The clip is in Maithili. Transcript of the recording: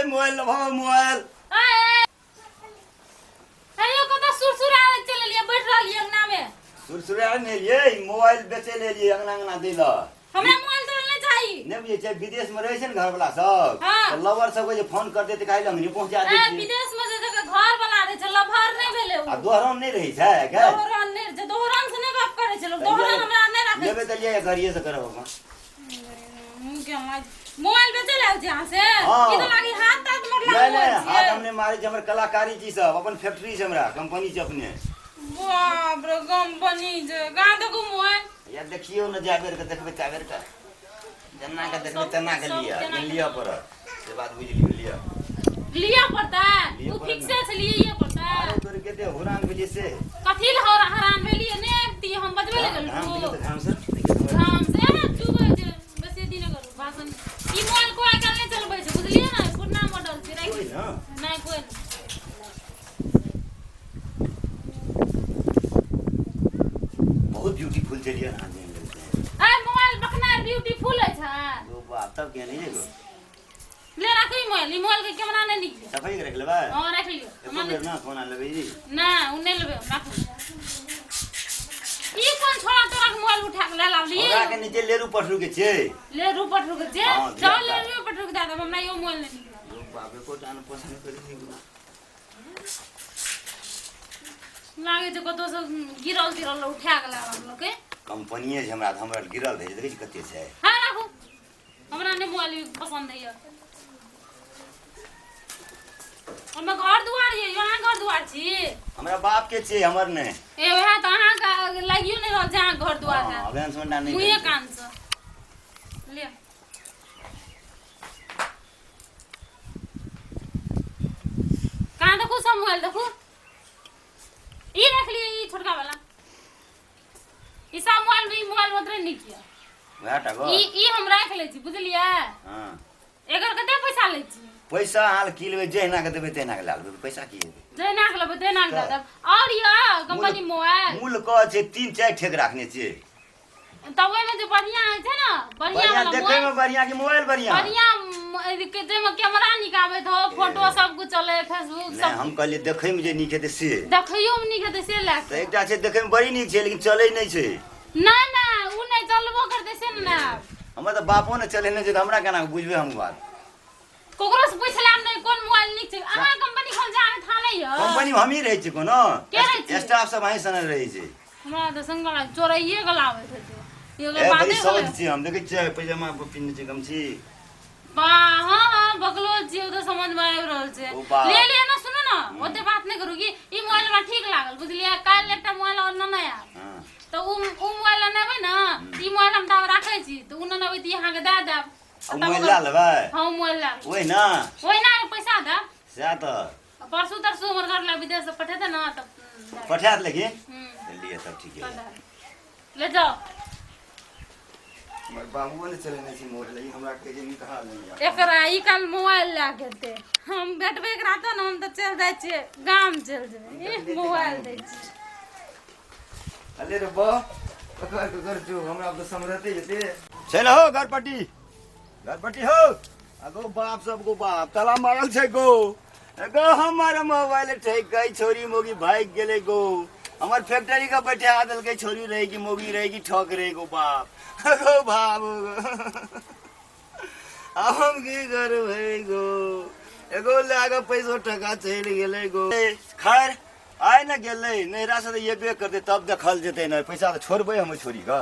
मोबाइल लेबहो मोबाइल। अयो कत सुरसुरा चल लिए बैठ रहलियै अंगना में। सुरसुरा नहीं लिए, मोबाइल बेचे ले लिए अंगना अंगना दै ल। हमरा मोबाइल तो नहीं चाहिए। नहीं बुझै छै, विदेश में रहै छै ने घर वाला सब, हाँ। तो लवर सब के जे फोन करते त काल्हि अंगने पहुंचा दै छै। विदेश में जे घर वाला रहै छै, लवर नहीं भेलै उ। आ दोहरान नहीं रहै छै के? दोहरान नहीं रहै छै, दोहरान से नहीं गप करै छै लोग, दोहरान हमरा नहीं राखै। लेबै त लिए घरिये से करब अपन। मोबाइल बेचे ले आबै छी अहाँ से? हाँ। ई तो लागी हाथ तात मरला नहीं, मोबाइल नहीं, हाथ छियै। हमने मारे छै, हमर कलाकारी छी सब, अपन फैक्ट्री छै हमरा, कंपनी छै अपने। बाप रे, कंपनी छै। कहाँ देखू मोबाइल? यार देखियो ने, जा बेर के देखबै ता बेर के। जेना के देखबै तेना के सब लिअ, तेना लेकिन के लिअ पड़त। से बात बुझि लियौ, लिअ। लिअ पड़तै? लिअ ओ पड़त फिक्से ने। छै, लिअ पड़तै। अरे तोर के हुरान भेलियै से। कथी लए हरान भेलियै? नहि आबितियै, हम बजबै लए गेलहुँ। घाम दियौ तऽ घाम से। घाम से ने चुबै छै, बेसी दिन करू भाषण। ई मोबाइल कोइ आइ काल्हि नहि चलबै छै, बुझलियै ने? पुरना मॉडल छै, राखि। कोइ ने? नहि, कोइ नहि। बहुत ब्यूटीफुल छै लिअ ना, जानि लेलकै। ए मोबाइल बकना ब्यूटीफुल अछि। ओ बाप, तब किया नहि जेबो? ले राखू ई मोबाइल, ई मोबाइल के कैमरा नहि नीक छै। सफाई के रख लेबै? हँ, राखि लियौ। एको हमरा बेर ना फोन लेबै जी। ना, उ नहि लेबै हम, राखू। ई कोन छोड़ा तोरा के मोबाइल उठा के ले लावली? हमरा के नीचे लेरू पठरू के छै। ले रू पठरू के छै? हाँ, जाओ धिया ले पुता। रू पठरू के दए देब, हमरा इहो मोबाइल नहि नीक लागल। ओ बाप रे, कोटा ने पसंद करै छै। लागै छै कतौ से गिरल तिरल उठा के लावल लोके। कंपनीये छै हमरा, हमरा गिरल रहै छै, देखै छी कते छै। हाँ राखू, हमरा नहि मोबाइल पसंद है। हमे घर दुआर ये, अहाँ घर दुआर छी? हमरा बाप के छै, हमर नहि। ए वएह तऽ अहाँके लागियो नहि रहल छै अहाँ घर दुआर है। हाँ, अभियान सोना नहि मुँहे करै छै। कान से ले। कहाँ देखू सब मोबाइल देखू। ई रख लियै, ई छोटका वाला। ई सब मोबाइल में ई मोबाइल मात्र नीक यऽ। वएह टा गो। ई हम राखि लै छी, बुझलियै? हाँ। एकर कते पैसा लै छी? पैसा अहाँ की लेबै, जहिना के देबै तहिना के लए लेबै, पैसा की हेतै? जहिना के लेबै तहिना के दए देब। और यऽ कंपनी मोबाइल मूल कह छै 3-4 ठेक राखने छियै। तब ओहिमे जे बढ़िया होइ छै ने, बढ़िया बढ़िया वाला देखै मोबाइल में बढ़िया कि मोबाइल बढ़िया? बढ़िया जाहिमे कैमरा नीक आबैत हो, फोटो सब कुछ चले, फेसबुक नहि, सब। हम कहलियै देखै में जे नीक हेतै से। देखैयो में नीक हेतै से लए तऽ एकटा छै देखै में बड़ी नीक छै, लेकिन चलै नहि छै। ना ना, उ नहि चलबो करतै से ने। हमर तऽ बापो ने चलेने छै, तऽ हमरा केना बुझबै हम बात? ककरो से पूछ लेब नहि कोन मोबाइल नीक छै। अहाँ कंपनी खोल जा अहाँ थाने यऽ। कंपनी में हमही रहै छियै कोनो। के रहै छियै? स्टाफ सब अहीं सने रहै छै। हमरा तऽ संग वाला चोराइए के लाबैत हेतै। एगो ए बाते बड़ी भेलै। सौद छियै हम, देखै छियै पैजामा पर पिन्हने छै गमछी। बा हाँ हाँ, बगलो छियै, ओ तऽ समझ में आबि रहल छै। ओ बा। ले लिअ ने, सुनू ने, ओते बात नहि करू कि ई मोबाइल हमरा ठीक लागल, बुझलियै? काल्हि एकटा मोबाइल और नेने आयब। हाँ। तऽ उ मोबाइल नेबै ने, ई मोबाइल हम ताबे राखै छी, तऽ उ नेने तऽ ई अहाँके दए देब। आ मोबाइल लए लेबै? हाँ, मोबाइल लए लेबै। ओहि ना? ओहिना पैसा देब। सएह तऽ। परसू तरसू हमर घर लए विदेश से पठेतै ने तब पठायत, लेकिन लिअ तब ठीक है। ले जाओ। हमर बाबुओ ने चलेने छै मोबाइल, ई हमरा कहै छै निकाल नहि। एकरा ई काल मोबाइल लए के एतै, हम भेटबै एकरा तऽ ने, हम तऽ चलि जाइ छियै गाम, चलि जेबै। ई मोबाइल दै छियै। अरे रे बा, ककर ककर जो हमरा तऽ समरते जेते छै ने। हो घरपट्टी, घरपट्टी हो। अगो बाप सब गो बाप ताला मारल छै गो। गो हमर मोबाइल ठेक गई, छोरी मोगी भागि गेलै गो। हमर फैक्ट्री के बैठा देलकै, छोरी रहे कि मोगी रहे कि ठक रहे गो बाप। गो बाप, आब हम की करबै गो? एगो लए कऽ पैसो टका चलि गेलै गो। खैर, आइ ने गेलै नैहरा से तऽ एबे करतै, तब देखल जेतै ने। पैसा तऽ छोड़बै हम छोरी के।